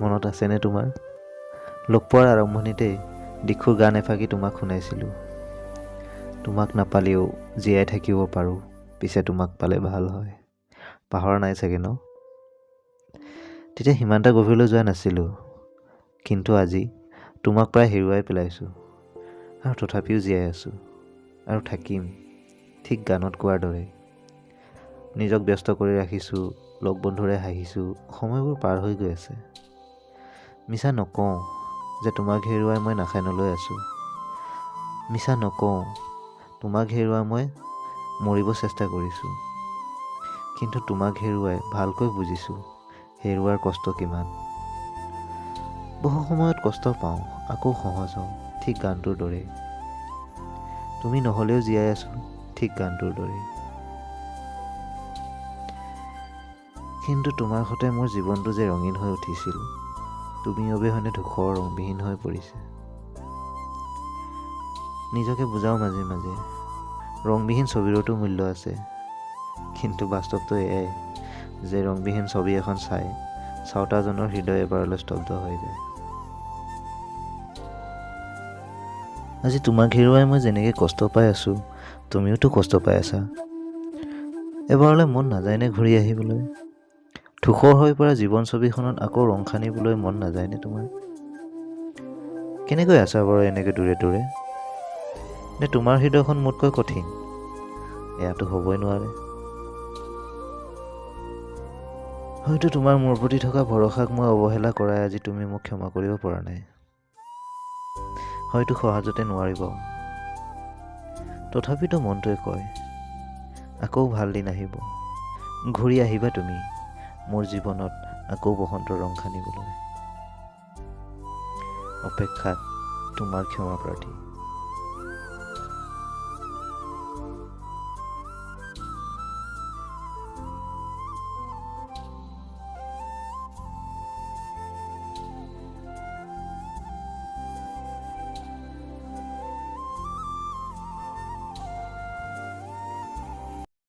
মনত আছেনে তোমাৰ? লগ পোৱাৰ আৰম্ভণিতেই দীক্ষুৰ গান এফাকি তোমাক শুনাইছিলোঁ। তোমাক নাপালেও জীয়াই থাকিব পাৰোঁ, পিছে তোমাক পালে ভাল হয়। পাহৰা নাই চাগে ন? তেতিয়া সিমান এটা গভীৰলৈ যোৱা নাছিলোঁ, কিন্তু আজি তোমাক প্ৰায় হেৰুৱাই পেলাইছোঁ আৰু তথাপিও জীয়াই আছোঁ আৰু থাকিম, ঠিক গানত কোৱাৰ দৰেই। নিজক ব্যস্ত কৰি ৰাখিছোঁ, লগ বন্ধুৰে হাঁহিছোঁ, সময়বোৰ পাৰ হৈ গৈ আছে। মিছা নকওঁ যে তোমাক হেৰুৱাই মই নাখাই নলৈ আছোঁ। মিছা নকওঁ তোমাক হেৰুৱাই মই মৰিব চেষ্টা কৰিছোঁ। কিন্তু তোমাক হেৰুৱাই ভালকৈ বুজিছোঁ হেৰুৱাৰ কষ্ট কিমান। বহু সময়ত কষ্ট পাওঁ, আকৌ সহজ হওঁ, ঠিক গানটোৰ দৰেই। তুমি নহ'লেও জীয়াই আছোঁ, ঠিক গানটোৰ দৰেই। কিন্তু তোমাৰ সৈতে মোৰ জীৱনটো যে ৰঙীন হৈ উঠিছিল, তুমি অবিহনে ধূসৰ ৰংবিহীন হৈ পৰিছে। নিজকে বুজাওঁ মাজে মাজে, ৰংবিহীন ছবিৰতো মূল্য আছে। কিন্তু বাস্তৱটো এয়াই যে ৰংবিহীন ছবি এখন চাই চাওতাজনৰ হৃদয় এবাৰলৈ স্তব্ধ হৈ যায়। আজি তোমাক হেৰুৱাই মই যেনেকৈ কষ্ট পাই আছোঁ, তুমিওতো কষ্ট পাই আছা। এবাৰলৈ মন নাযায়নে ঘূৰি আহিবলৈ? ধূসৰ হৈ পৰা জীৱন ছবিখনত আকৌ ৰং সানিবলৈ মন নাযায়নে তোমাৰ? কেনেকৈ আছা বাৰু এনেকৈ দূৰে দূৰে? নে তোমাৰ হৃদয়খন মোতকৈ কঠিন? এয়াতো হ'বই নোৱাৰে। হয়তো তোমাৰ মোৰ প্ৰতি থকা ভৰসাক মই অৱহেলা কৰাই আজি তুমি মোক ক্ষমা কৰিব পৰা নাই। হয়তো সহজতে নোৱাৰিব। তথাপিতো মনটোৱে কয়, আকৌ ভাল দিন আহিব, ঘূৰি আহিবা তুমি মোৰ জীৱনত আকৌ বসন্তৰ ৰং সানিবলৈ। অপেক্ষাত তোমাৰ ক্ষমা প্ৰাৰ্থী।